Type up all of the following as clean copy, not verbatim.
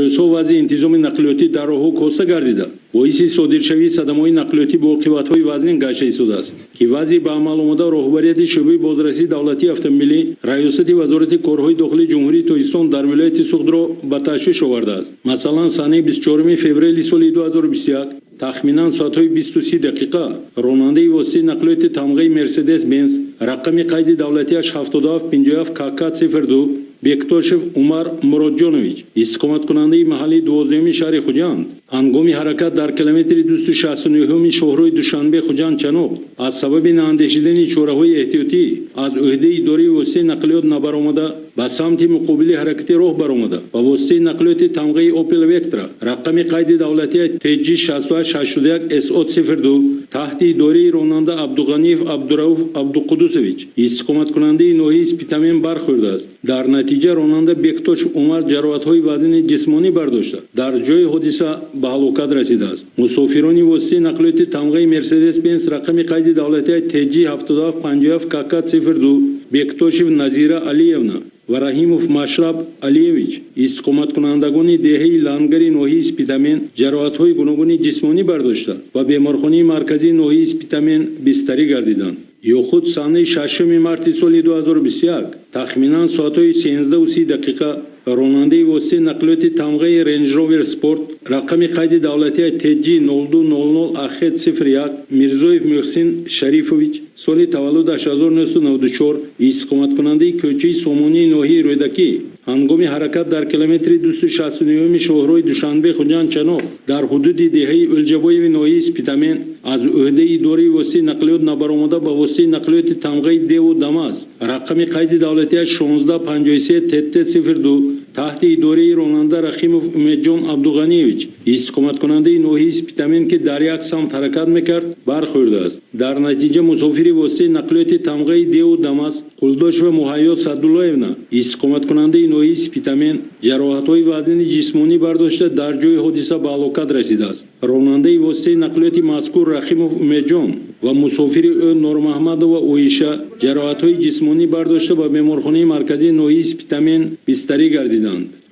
Рӯзҳо вазъи интизоми нақлиётӣ дар роҳҳо коста гардида, боиси содиршавии садамаҳои нақлиётӣ бо оқибатҳои вазнин гашта истодааст, ки вазъи ба амал омода роҳбарияти шӯъбаи бозрасии давлатии автомобилӣ Раёсати Вазорати корҳои дохилии Ҷумҳурии Тоҷикистон дар вилояти Суғдро ба ташвиш овардааст. Масалан, санаи 24 феврали соли 2021 тахминан соатҳои 20:30 ронандаи воситаи нақлиёти тамғаи Мерседес Бенз, рақами қайди давлатиаш 7757 КК 02, Бектошев Умар Муроджонович, истиқоматкунандаи маҳаллии 12-уми шаҳри Хуҷанд, ҳангоми ҳаракат дар километри 269-уми шоҳроҳи Душанбе Хуҷанд Чаноқ аз сабаби наандешидани чораҳои эҳтиётӣ аз ӯҳдаи идораи воситаи нақлиёт набаромада, ба самти муқобили ҳаракати роҳ баромада, ба воситаи нақлиёти тамғаи Опел Вектра, рақами қайди давлатии TG 6881 SO 02, таҳти идораи ронанда Абдуғаниев Абдурауф Абдуқудусович, истиқоматкунандаи ноҳияи Спитамен, бархӯрдааст. Дар натиҷа ронанда Бектошев Умар ҷароҳатҳои вазнини ҷисмонӣ бардошта, дар ҷои ҳодиса ба ҳалокат расидааст. Мусофирони воситаи нақлиёти тамғаи Мерседес Бенз, рақами қайди давлатии TG 7757 КК 02, Бектошев Назира Алиевна ва Раҳимов Машраб Алиевич, истиқоматкунандагони деҳаи Лангари ноҳияи Спитамен, ҷароҳатҳои гуногуни ҷисмонӣ бардошта, ба беморхонаи марказии ноҳияи Спитамен бистарӣ гардиданд. Ё худ санаи 6 марти соли 2021 тахминан соатҳои 13:30 ронандаи воситаи нақлиёти тамғаи Рейндж Ровер Спорт, рақами қайди давлатии TG 0200 АХ 01, Мирзоев Муҳсин Шарифович, соли таваллудаш 1994, истиқоматкунандаи кӯчаи Сомонии ноҳияи Рӯдакӣ, ҳангоми ҳаракат дар километри 269-уми шоҳроҳи Душанбе Хуҷанд Чаноқ дар ҳудуди деҳаи Ӯлҷабоеви ноҳияи Спитамен аз ӯҳдаи идораи воситаи нақлиёт набаромада, ба воситаи нақлиёти тамғаи Деву Дамаз, рақами қайди давлатиаш 1653 ТТ 02, таҳти идораи ронанда Рахимов Умедҷон Абдуғаниевич, истиқоматкунандаи ноҳияи Спитамен, ки дар як самт ҳаракат мекард, бархӯрдааст. Дар натиҷа мусофири воситаи нақлиёти тамғаи Деву Дамаз Қулдошева Муҳайё Садуллоевна, истиқоматкунандаи ноҳияи Спитамен, ҷароҳатҳои вазнини ҷисмонӣ бардошта, дар ҷои ҳодиса ба ҳалокат расидааст. Ронандаи воситаи нақлиёти мазкур Рахимов Умедҷон ва мусофири ӯ Нормаҳмадова Оиша ҷароҳатҳои ҷисмонӣ бардошта, ба беморхонаи марказии ноҳияи Спитамен бистарӣ гардиданд.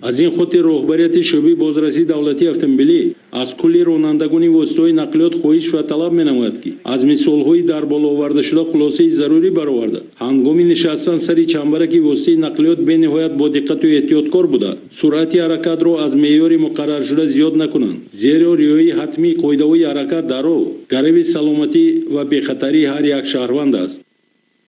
Аз ин хотир роҳбарияти шӯъбаи бозрасии давлатии автомобилӣ аз кулли ронандагони воситаҳои нақлиёт хоҳиш ва талаб менамояд, ки аз мисолҳои дар боло овардашуда хулосаи зарурӣ бароварда, ҳангоми нишастан сари чамбараки воситаи нақлиёт бениҳоят бодиққату эҳтиёткор буда, суръати ҳаракатро аз меъёри муқарраршуда зиёд накунанд, зеро риояи ҳатмии қоидаҳои ҳаракат дар роҳ гарави саломатӣ ва бехатарии ҳар як шаҳрванд аст.